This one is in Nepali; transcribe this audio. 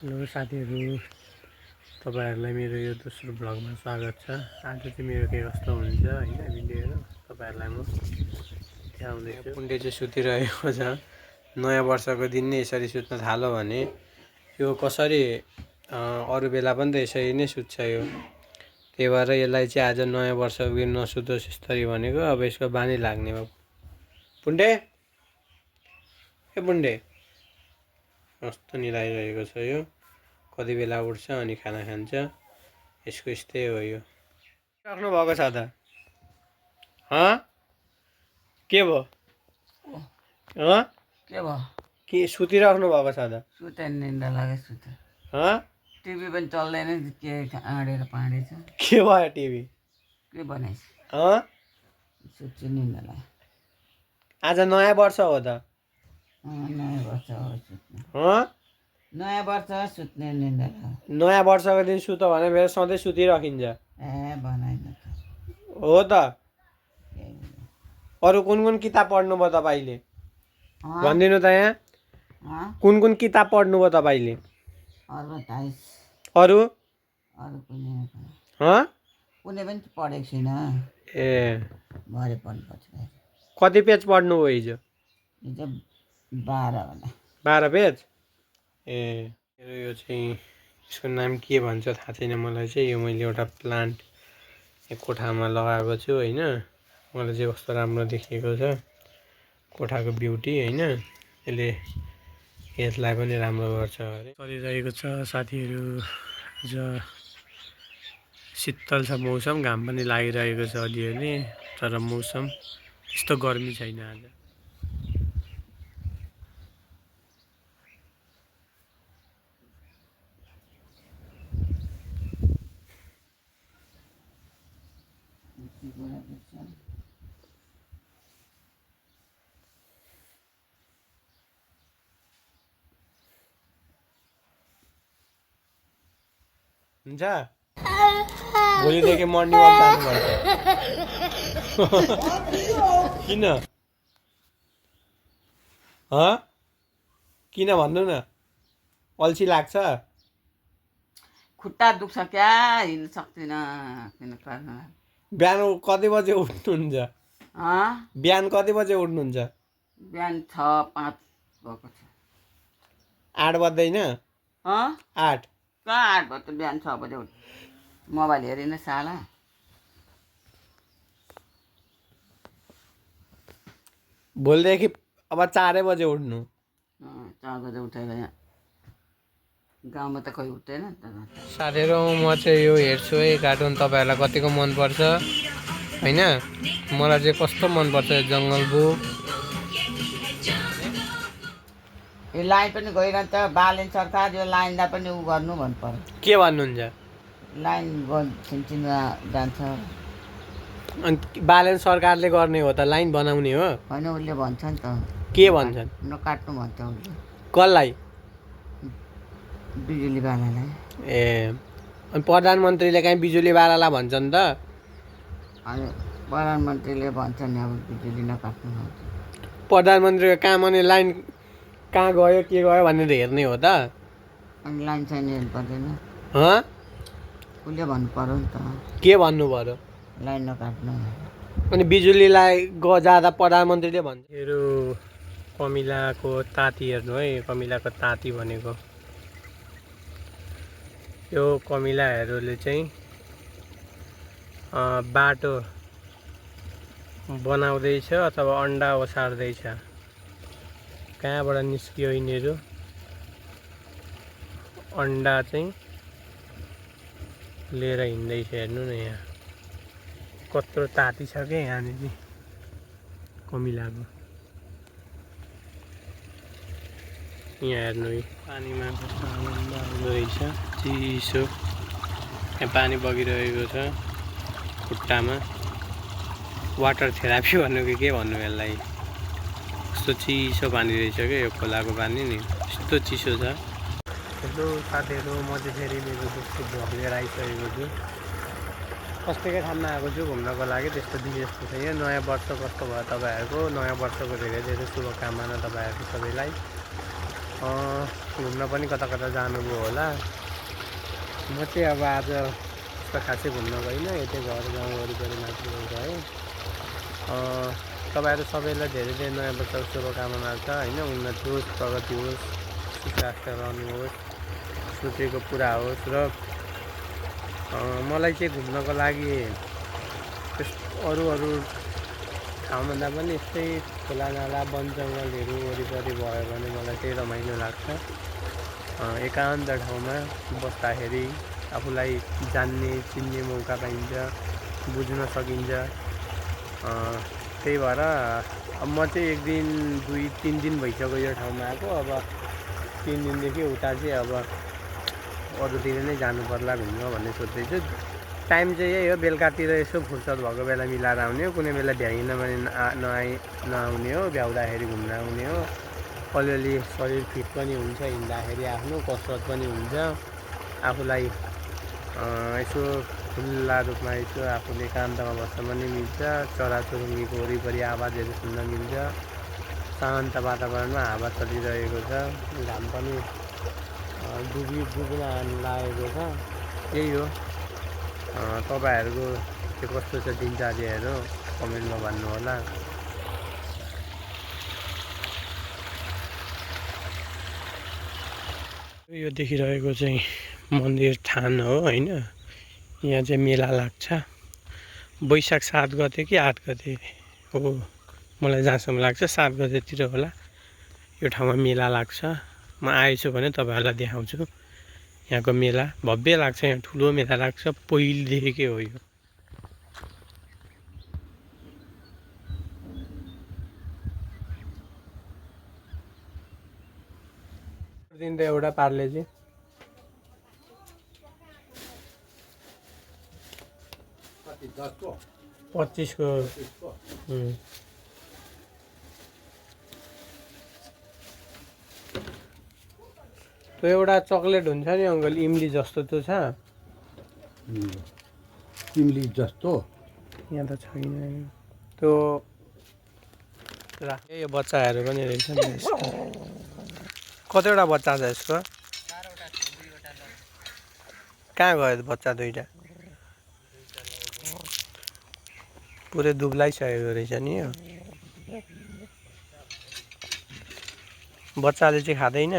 हेलो साथीहरू, तपाईँहरूलाई मेरो यो दोस्रो भ्लगमा स्वागत छ। आज चाहिँ मेरो के कस्तो हुन्छ होइन भिडियोहरू तपाईँहरूलाई म देखाउँदैछु। पुण्डे चाहिँ सुतिरहेको छ। नयाँ वर्षको दिन नै यसरी सुत्न थाल्यो भने यो कसरी अरू बेला पनि त यसरी नै सुत्छ यो। त्यही भएर यसलाई चाहिँ आज नयाँ वर्षको दिन नसुतोस् यसरी भनेको। अब यसको बानी लाग्ने भयो। पुण्डे ए पुण्डे कस्तो निलाइरहेको छ यो। कति बेला उठ्छ अनि खाना खान्छ। यसको यस्तै हो यो। राख्नु भएको छ त के भयो के भयो के सुतिराख्नु भएको छ त? सुते निन्दा लाग्यो सुते टिभी पनि चल्दैन के आँडेर पाँडेछ के भयो टिभी के बनाइस् सुत्छु निन्दा लाग्यो। आज नयाँ वर्ष हो त। नयाँ वर्ष हो सुत्ने नयाँ वर्ष सुत्ने निन्दा लाग्यो। नयाँ वर्षको दिन सुत भने फेरि सधैँ सुतिराखिन्छ। बनाइन हो त। अरू कुन कुन किताब पढ्नुभयो तपाईँले भनिदिनु त। यहाँ कुन कुन किताब पढ्नुभयो तपाईँले? अरू कुनै पनि पढेको छुइनँ। ए भरे पढ्नुपर्छ। कति पेज पढ्नुभयो हिजो? हिजो 12 होला। 12 पेज। ए यो चाहिँ यसको नाम के भन्छ थाहा छैन मलाई चाहिँ। यो मैले एउटा प्लान्ट कोठामा लगाएको छु होइन। मलाई चाहिँ कस्तो राम्रो देखिएको छ कोठाको ब्युटी होइन। यसले यसलाई पनि राम्रो गर्छ अरे। चलिरहेको छ साथीहरू। आज शीतल छ मौसम, घाम पनि लागिरहेको छ अलिअलि, तर मौसम त्यस्तो गर्मी छैन आज। हुन्छ भोलिदेखि मर्निङ वाक जानुपर्छ। किन किन भन्नु न? अल्छी लाग्छ? खुट्टा दुख्छ क्या, हिँड्न सक्दिनँ। बिहान कति बजे उठ्नुहुन्छ? बिहान कति बजे उठ्नुहुन्छ? बिहान 6-5 भएको छ। 8 बज्दैन? 8 कहाँ 8 भयो त? बिहान 6 बजे उठ। मोबाइल हेरिन साला। भोलिदेखि अब 4 बजे उठ्नु। 4 बजे उठेर यहाँ गाउँमा त कोही उठ्दैन त। साथीहरू म चाहिँ यो हेर्छु है कार्टुन, तपाईँहरूलाई कतिको मनपर्छ होइन। मलाई चाहिँ कस्तो मनपर्छ जङ्गल बुक। यो लाइन पनि गइरहन्छ। बालेन सरकार यो लाइनलाई पनि उ गर्नु भन्नु पर्यो। के भन्नुहुन्छ? लाइन छिनछिनमा जान्छ। अनि बालेन सरकारले गर्ने हो त, लाइन बनाउने हो होइन? उसले भन्छ नि त। के भन्छन्? नकाट्नु भन्छ उसले। कसलाई? बिजुलीवालालाई। ए अनि प्रधानमन्त्रीले कहीँ बिजुलीवालालाई भन्छन् त? अनि प्रधानमन्त्रीले भन्छ नि अब बिजुली नकाट्नु भन्छ। प्रधानमन्त्रीको काम अनि लाइन कहाँ गयो के गयो भनेर हेर्ने हो त? अनि लाइन चाहिँ हेर्नु पर्दैन। उसले भन्नु पर्यो नि त। के भन्नु पर्यो? लाइन नकाट्नु। अनि बिजुलीलाई जाँदा प्रधानमन्त्रीले भन्छ। कमिलाको ताती हेर्नु है। कमिलाको ताती भनेको यो कमिलाहरूले चाहिँ बाटो बनाउँदैछ अथवा अन्डा ओसार्दैछ। कहाँबाट निस्कियो यिनीहरू? अन्डा चाहिँ लिएर हिँड्दैछ। हेर्नु न यहाँ कत्रो ताती छ क्या यहाँनिर कमिलाको। यहाँ हेर्नु है पानीमा कस्तो आनन्द आउँदो रहेछ। चिसो यहाँ पानी बगिरहेको छ खुट्टामा। वाटर थेरापी भन्नु कि के भन्नु यसलाई। कस्तो चिसो पानी रहेछ क्या यो खोलाको पानी नि, यस्तो चिसो छ। हेलो साथीहरू, म चाहिँ फेरि मेरो दोस्रो भ्लग लिएर आइसकेको छु। अस्तिकै ठाउँमा आएको छु घुम्नको लागि। त्यस्तो विशेष छैन। नयाँ वर्ष कस्तो भयो तपाईँहरूको? नयाँ वर्षको धेरै धेरै शुभकामना तपाईँहरू सबैलाई। घुम्न पनि कता कता जानुभयो होला। म चाहिँ अब आज त्यस्तो खासै घुम्न गइनँ, यतै घर गाउँ वरिपरि मात्र गएँ। तपाईँहरू सबैलाई धेरै धेरै नयाँ वर्षको शुभकामना छ होइन। उन्नति होस्, प्रगति होस्, सुस्वास्थ्य रहनुहोस्, सोचेको पुरा होस्। र मलाई चाहिँ घुम्नको लागि अरू ठाउँभन्दा पनि यस्तै खोलानाला वन जङ्गलहरू वरिपरि भयो भने मलाई चाहिँ रमाइलो लाग्छ। एकान्त ठाउँमा बस्दाखेरि आफूलाई जान्ने चिन्ने मौका पाइन्छ, बुझ्न सकिन्छ। त्यही भएर म चाहिँ 1 दिन 2-3 दिन भइसक्यो यो ठाउँमा आएको। अब 3 दिनदेखि उता चाहिँ अब अरूतिर नै जानु पर्ला घुम्न भन्ने सोच्दैछु। टाइम चाहिँ यही हो, बेलुकातिर यसो फुर्सद भएको बेला मिलाएर आउने हो। कुनै बेला भ्याइनँ भने नआउने हो, भ्याउँदाखेरि घुम्न आउने हो। अलिअलि शरीर फिट पनि हुन्छ, हिँड्दाखेरि आफ्नो कसरत पनि हुन्छ, आफूलाई यसो खुल्ला रूपमा यसो आफूले एकान्तमा बस्न पनि मिल्छ। चराचुरुङ्गीको वरिपरि आवाजहरू सुन्न मिल्छ। शान्त वातावरणमा हावा चलिरहेको छ, घाम पनि डुब्न लागेको छ। यही हो। तपाईँहरूको के कस्तो छ दिनचर्याहरू कमेन्टमा भन्नु होला। यो देखिरहेको चाहिँ मन्दिर थान हो होइन। यहाँ चाहिँ मेला लाग्छ वैशाख 7 गते कि 8 गते हो, मलाई जहाँसम्म लाग्छ 7 गतेतिर होला। यो ठाउँमा मेला लाग्छ। म आएछु भने तपाईँहरूलाई देखाउँछु। यहाँको मेला भव्य लाग्छ, यहाँ ठुलो मेला लाग्छ, पहिलेदेखिकै हो यो। दिन त एउटा पार्लेजी 25 को। त्यो एउटा चक्लेट हुन्छ नि अङ्कल, इमली जस्तो त्यो छ। इमली जस्तो यहाँ त छैन त्यो। यो बच्चाहरू पनि रहेछ नि यसको। कतिवटा बच्चा छ यसको? कहाँ गयो बच्चा दुईटा? पुरै दुब्लाइसकेको रहेछ नि यो। बच्चाले चाहिँ खाँदैन।